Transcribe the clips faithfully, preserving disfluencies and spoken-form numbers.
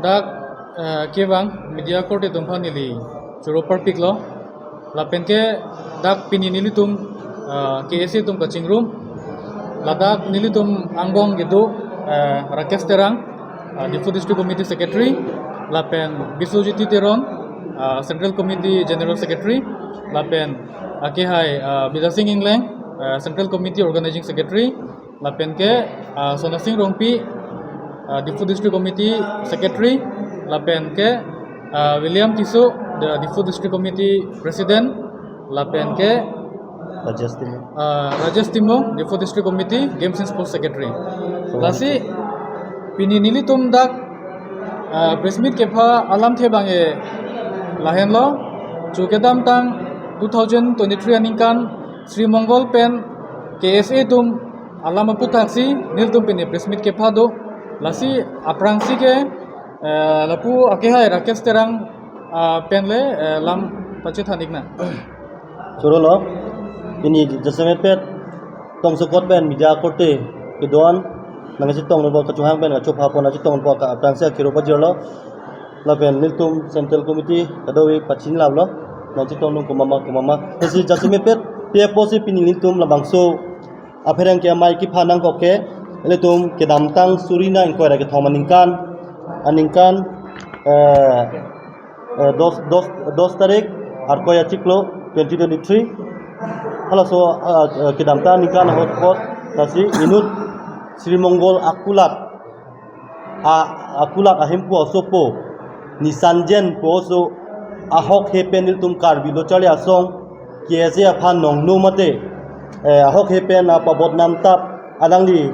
Dak, eh, kevang media court atum aphan neli choro parpiklo. Lapen ke dak pini nelitum, eh, K S A atum kachingrum. Ladak nelitum angbong kedo, eh, Rakesh Terang, eh, Diphu District Committee Secretary, lapen Biswajit Teron, eh, Central Committee General Secretary, lapen akehai, eh, Bidya Sing Engleng, eh, Central Committee Organizing Secretary, lapen ke, ah, Sona Sing Rongpi, ah, Diphu District Committee Secretary, lapen ke, ah, William Tisso, the Diphu District Committee President, lapen ke, Rajesh Timung. Ah, Rajesh Timung, Diphu District Committee Games and Sports Secretary. Lasi pini nelitum dak, ah, press meet kepha alamthe abang ke lahenlo. Chu kedamtang two thousand twenty-three aningkan Sri Mongol pen K S A atum alam aputhaksi nelitum pini press meet kepha do. Lasi aphrangsi ke, eh, lapu akehai Rakesh Terang, ah, pen le, eh, lam pachethan iknang. Chorolo, pini jasemet pet tongsekot pen media korte kedo-an nangchetong nangpo, kachunghang pen kachopha pon nangchetong nangpo, ka aphrangsi akiro pajirlo. Lapen nelitum Central Committee kadokave pachinilaplo, nangchetong nang komat ma komat ma. Lasi jasemet pet pi apotsi pini nelitum labangso apherang ke amei kepha nangkok ke, nelitum kedamtang suri ingkoi ra kethom aningkan, aningkan, eh, eh, dos, dos, dos tarik Arkoi achiklo twenty twenty-three. Halaso, eh, eh, kedamtang aningkan ahut ahut lasi inut Sri Mongol akulat, a, akulat ahemphu asopo Nisanjen pu aso ahokhe pen nelitum Karbi Locharli Asong K S A aphan nongno mate, eh, ahokhe pen apabodnam tap alangli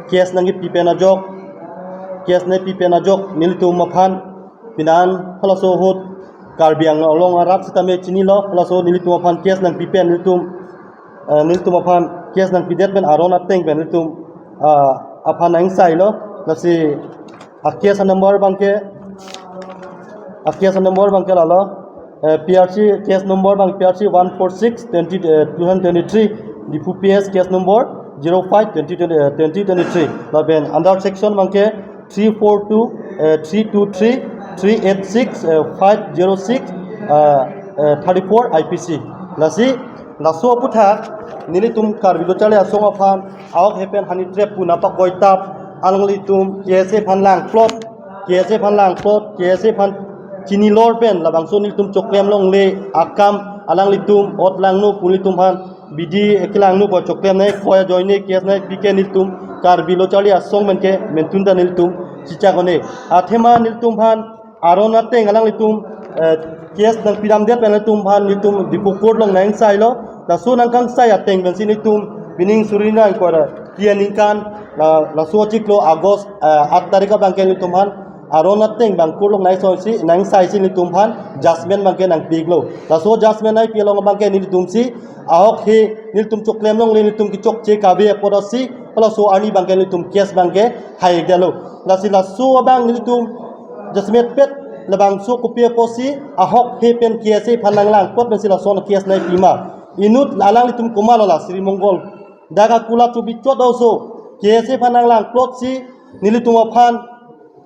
case nangkepi pen ajok, case nangkepi pen ajok nelitum aphan pinan halaso ahut Karbi Anglong arat sitame chinilo, halaso nelitum aphan case nangpi pen nelitum, eh, nelitum aphan case nangpidet pen aron ateng pen nelitum, ah, aphan nangsailo. Lasi a case number abang ke, a case number abang ke lalo, eh, P R C case number abang P R C one four six twenty, eh, two thousand twenty-three, Diphu P S case number zero five twenty twenty, eh, twenty twenty-three. Lapen under section abang ke three four two, eh, three two three, three eight six, eh, five zero six, eh, eh, thirty-four I P C. Lasi laso aputhak nelitum Karbi Locharli Asong aphan ahokhe pen hani trep puna pakoi tap, alanglitum K S A aphan langplot, K S A aphan langplot, K S A aphan chinilor pen labangso nelitum choklem longle akam alanglitum ot langno pu nelitum aphan bidi ekelang no bo choklem nangkoi ajoine case nangpi ke nelitum Karbi Locharli Asong pen ke mentun ta nelitum chichak one. Athema nelitum aphan aron ateng alanglitum, eh, case nangpidamdet pen nelitum aphan nelitum Diphu court along nangsailo. Laso nangkangsai ateng pensi nelitum pining suri ingkoi ra kre aningkan, la, laso achiklo August, eh, aat tarik abang ke nelitum aphan aron ateng abang court along nangsaisi, nangsaisi nelitum aphan judgment abang ke nangpi-iklo. Laso judgment nangpi along abang ke nelitumsi ahokhe nelitum choklem longle nelitum kechokche kave apot asi, halaso arni abang ke nelitum case abang ke hai-ikdetlo. Lasi laso abang nelitum jasemet pet labangso kopi apotsi ahokhe pen K S A aphan nanglangplot pensi lason case nangpi ma. Inut alanglitum komatlo la Sri Mongol. Dak akulat chubi chot doso K S A aphan nanglangplot si nelitum aphan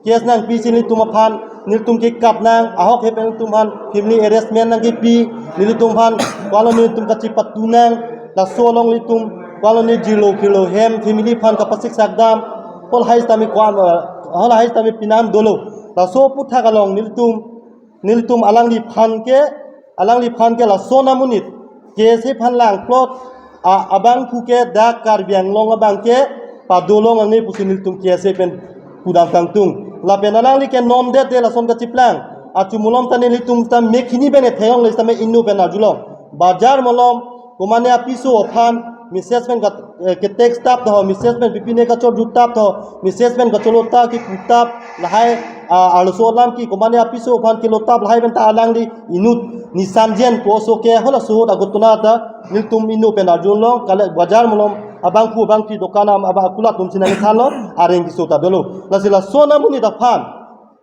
case nangpisi nelitum aphan, nelitum kekap nang, ahokhe pen nelitum aphan family arrangement nangkepi, nelitum aphan ko-an lo nelitum kachipatu nang, laso along nelitum ko-an lo ne jirlo kirlo hem, family aphan kapasik sakdam, hol hai sitame ko-an, eh, hol hai sitame pinan dolo. Laso aputhak along nelitum, nelitum alangliphan ke, alangliphan ke lason amonit K S A aphan langplot, a, abangphu ke dak Karbi Anglong abang ke padolong ange pusi nelitum K S A pen pudam kangtung. Lapen alangli ke nomdet de lason kachiplang. Achu malom ta nelitum ta mek hini pen ethek longle sitame inut pen arjulong. Bajar malom, komane apiso aphan, message pen kat, eh, ke text tap tho, message pen pipine kachorju tap tho, message pen kacholo ta kipu tap, lahai, ah, arloso alam ke komane apiso aphan kelo tap lahai pen ta alangli inut Nisanjen pu aso ke halaso ahut agot tuna ta nelitum inut pen arjulong kale bajar malom abangphu abangphi dokan am aba akulat atumsi nangthanlo areng keso ta dolo. Lasi lason amonit aphan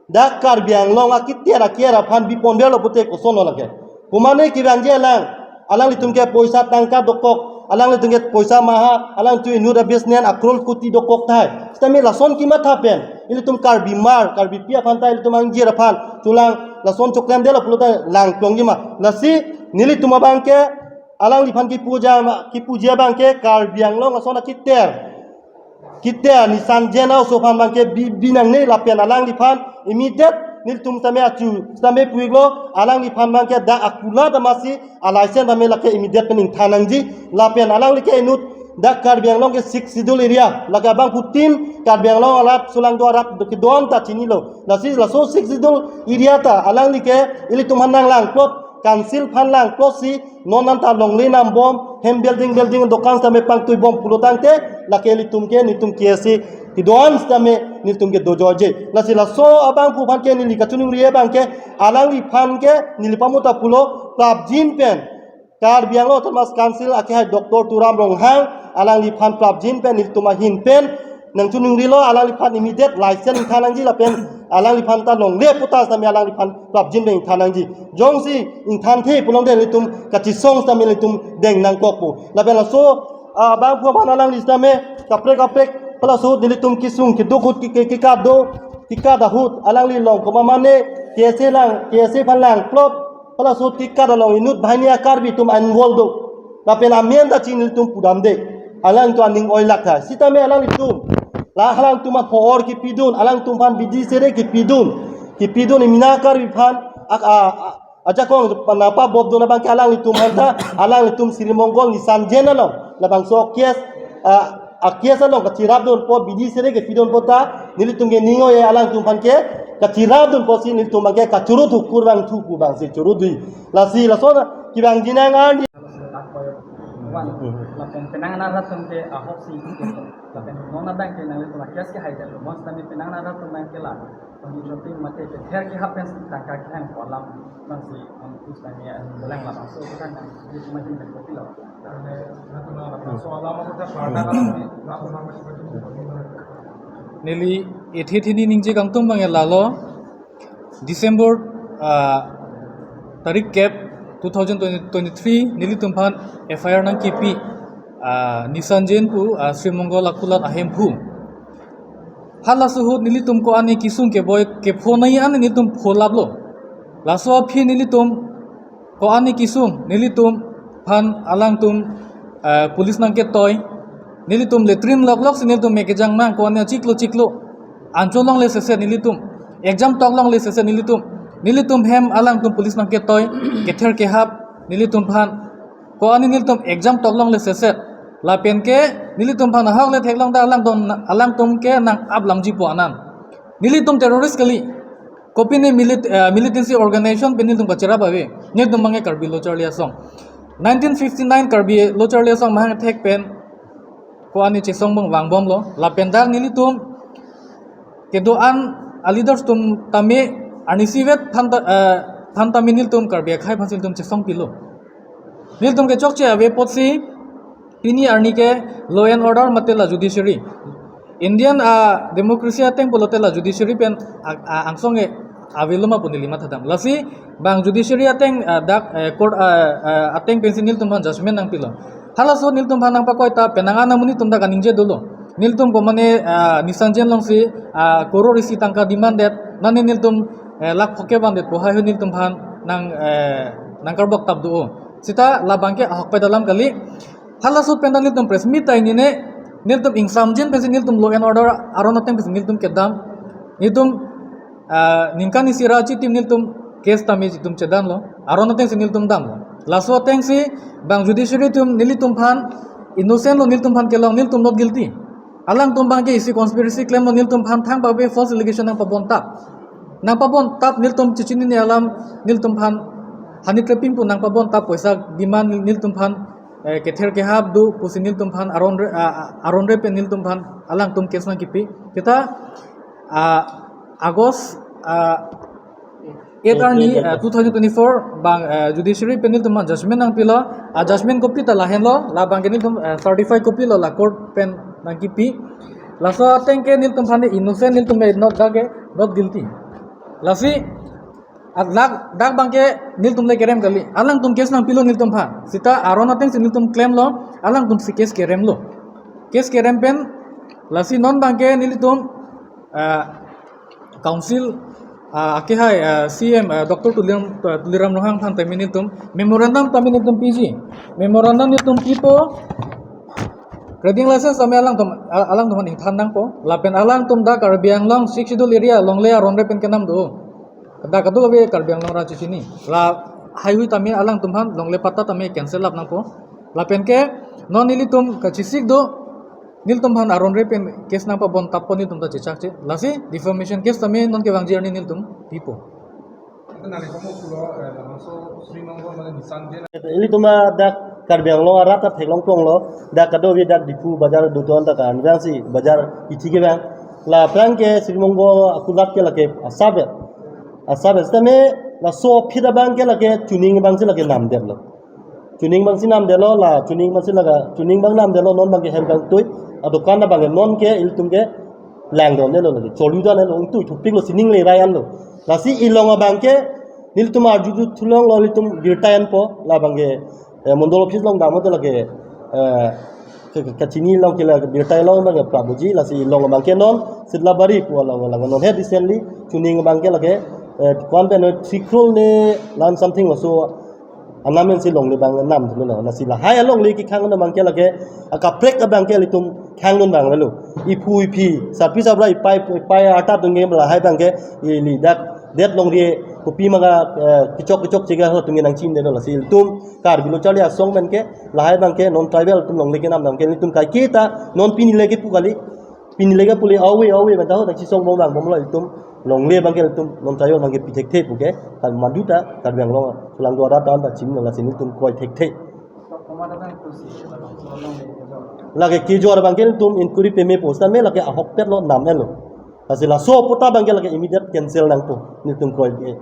dak Karbi Anglong akitiar akiar aphan bipon berlo pute kosonlo lake. Komane kevangji alang, alanglitum ke poisa tangka dokok Alanglitum ke poisa maha, alangtum inut a-business a-crore koti dokok tahai. Sitame lason kematha pen ilitum Karbi mar, Karbipi aphan ta ilitum angjir aphan chulang lason choklemdetlo pulote langplongji ma. Lasi nelitum abang ke alangliphan kipuji ma, kipuji abang ke Karbi Anglong ason akiter, kiter Nisanjen a-oso aphan abang ke bi, bi nangne lapen alangliphan immediate nelitum sitame achu sitame pu-iklo, alangliphan abang ke dak akulat amatsi a-license tame lake immediate pen ingthan nangji, lapen alangli ke inut dak Karbi Anglong ke Sixth Schedule area, lake abangphutin Karbi Anglong arat sulang do arat do kedo-an ta chinilo. Lasi laso Sixth Schedule area ta alangli ke ilitum aphan nanglangplot, council aphan langplotsi non anta longle nambom, hem building building dokan sitame pangtuibom pulo tangte, lake ilitum ke nelitum K S A kedo-an sitame nelitum ke dojoije. Lasi laso abangphu aphan ke neli kachiningri abang ke, alangliphan ke neli pamota pulo prapjin pen Karbi Anglong Autonomous Council akehai Doctor Tuliram Ronghang, alangliphan prapjin pen nelitum ahin pen nangchiningrilo, alangliphan immediate license ingthan nangji lapen alangliphan ta longle puta sitame alangliphan prapjin pen ingthan nangji. Jongsi ingthanthe pulote nelitum kachesong sitame nelitum deng nangkokpo. Lapen laso, ah, abangphu aphan alangli sitame kaprek kaprek, halaso ahut nelitum kesung keduk ahut ke, ke, kekat do, kekat ahut alangli along komat mane K S A lang, K S A aphan langplot, halaso ahut kekat along inut banghini a-Karbi atum involve do. Lapen amen ta chini nelitum pudamde. Alangtum aning oilak tha. Sitame alanglitum, la alangtum aphan hor kipidun, alangtum aphan bidi sere kipidun, kipidun emena Karbi aphan, ak-, a, a, ajakong nangpabobdun abang ke alanglitum aphan ta, alanglitum Sri Mongol Nisanjen along labangso case, a, a-case along kachirapdunpo, bidi sere kepidunpo ta, nelitum ke ning oi-e, alangtum aphan ke kachirapdunpo si nelitum abang ke kachurut hukur vangthu pu abangsi churut dui. Lasi lason kevangji nang arni. Lapen penang arat atum ke ahok si, lapen non abang ke nanglitum a-case kehaidetlo, non sitame penang arat atum abang ke la pangni joti mate kether kehap pen tangka kehang kolam abangsi, um, terus kami, eh, bolang labangso kita nang di rumah ini kopilo. Neli ethe theni ningje kangtung abang ke lalo, December, ah, tarik kep two thousand twenty-three nelitum aphan F I R nangkipi, ah, Nisanjen pu, ah, Sri Mongol akulat ahemphu. Halaso ahut nelitum ko-an kesung keboi kepho nai an nelitum pholaplo. Laso aphi nelitum ko-an kesung, nelitum aphan alangtum, eh, police nangketoi. Nelitum latrine loklok si nelitum mek kejang nang, ko-an chiklo chiklo. Anchot longle seset nelitum. Exam tok longle seset nelitum. Nelitum hem alangtum police nangketoi, kether kehap nelitum aphan. Ko-an nelitum exam tok longle seset. Lapen ke nelitum aphan ahok le theklong ta alangtum, alangtum ke nang-ap lamjipo anan. Nelitum terrorist kali. Kopine milit-, eh, militancy organization pen nelitum kachirap ave. Nelitum abang ke Karbi Lo Charli Asong. Nineteen fifty-nine Karbi Lo Charli Asong mahang thek pen ko-an chesong bong vangbomlo. Lapen dak nelitum kedo-an a-leaders atum tame arnisi vet aphan ta, eh, aphan tame nelitum Karbi akhei aphan si nelitum chesong pilo. Nelitum kechokche ave apotsi pini arni ke law and order mate la judiciary. Indian, ah, democracy ateng pulote la judiciary pen a, a, angsong ke avelo ma pu neli mathadam. Lasi bang judiciary ateng, ah, dak, eh, court, ah, ah, ateng pensi nelitum aphan judgment nangpilo. Halaso nelitum aphan nangpakoi ta penang an amonit atum ta kaningje dolo. Nelitum ko mane, ah, Nisanjen alongsi, ah, crore isi tangka demand det, nane nelitum, eh, lakh phokep vandet pu hai hu nelitum aphan nang, eh, nangkarbok tap do. Sita labang ke ahokpet alam kali. Halaso pen ta nelitum press meet ta inine, nelitum ingsamjin pensi nelitum law and order aron ateng pensi nelitum kedam. Nelitum, ah, ningkan isi ra achitim nelitum case tame itum chedanlo. Aron atengsi nelitum damlo. Laso atengsi bang judiciary atum nelitum aphan innocent lo nelitum aphan kelong, nelitum not guilty. Alangtum abang ke isi conspiracy klemlo nelitum aphan thang pabe false allegation nangpabontap. Nangpabontap nelitum chechinine alam nelitum aphan hani treping pu nangpabontap poisa demand nelitum aphan, eh, kether kehap do pusi nelitum aphan aron re, ah, ah, aron re pen nelitum aphan alangtum case nangkipi. Kita, ah, August, ah, eight arni, ah, two thousand twenty-four bang, ah, judiciary pen nelitum aphan judgment nangpilo, ah, judgment copy ta lahenlo, labang ke nelitum, ah, certify copy lo la court pen nangkipi. Laso ateng ke nelitum aphan innocent nelitum ke not, dak ke not guilty. Lasi Dak, dak abangke nelitum le kerem kali. Alangtum case nangpilo nelitum aphan. Seta aron ateng si nelitum klemlo, alangtum si case keremlo. Case kerem pen, lasi non abangke nelitum, ah, council, ah, akehai, ah, C M, ah, Doctor Tuliram, ah, Tuliram Ronghang aphan tame nelitum memorandum tame nelitum piji. Memorandum nelitum pipo, trading license tame alangtum, ah, alangtum aphan ingthan nangpo. Lapen alangtum dak Karbi Anglong Sixth Schedule area longle aron-re pen kenam do. Dak kadokave Karbi Anglong arat chechini. Lahaihui tame alangtum aphan longle patta tame cancel up nangpo. Lapen ke non nelitum kachesik do, nelitum aphan aron-re pen case nangpabon tappo, nelitum ta chechakche. Lasi defamation case tame non kevangji arni nelitum pipo. Ilitum dak Karbi Anglong arat ta theklong tonglo, dak kadokave dak Diphu bazar doton ta kan bang si bazar ithi ke bang. Laphrang ke Sri Mongol akulat ke lake asap ya. Asap ya. Sitame laso aphi abangke lake chuning abang si lake namdetlo. Chuning abang si namdetlo, la chuning abang si laga, chuning abang namdetlo, non abangke hem kangtui, adokan abangke non ke ilitum ke langdon-etlo lake. Cholu dan-etlo, ungtui thupiklo, sining le rai anlo. Lasi ilong abangke nelitum arju thulonglo, nelitum birta enpo, la abangke, eh, mondol office along damlote lake, eh, ke, ke, kachini along ke la birta along abangke prapji, lasi ilong abangke non Sitlabari pu along, along non he recently chuning abangke lake, eh, kwan pen three crore ne lan something laso anam pen si longle abang namdetlo. Lasi lahai alongle kekhang abangke lake akaprek abangke ilitum khangdun abang lo. Iphu iphi, sarpi sarpo, ipai ipai arta atum ke lahai abangke ili dak det longri kopi ma ga, eh, kechok kechok chega ho atum ke nangchimdetlo. Lasi ilitum Karbi Lo Charli Asong pen ke lahai abangke non tribal atum longle kenam abangke ilitum kaiketa non pini le kepu kali. Pini le kepu le awe awe pen ta ho dak chisong bom abang bomlo, ilitum longle abangke ilitum non tribal abangke pi thekthe pu ke, kan madu ta Karbi Anglong kelang dua data ta chimlo, lasi nelitum kroi thekthe. Lake kejor abangke nelitum inquiry pemepo, sitame lake ahokpetlo, nam-etlo. Lasi laso patta abangke lake immediate cancel nangpo, nelitum kroi ke.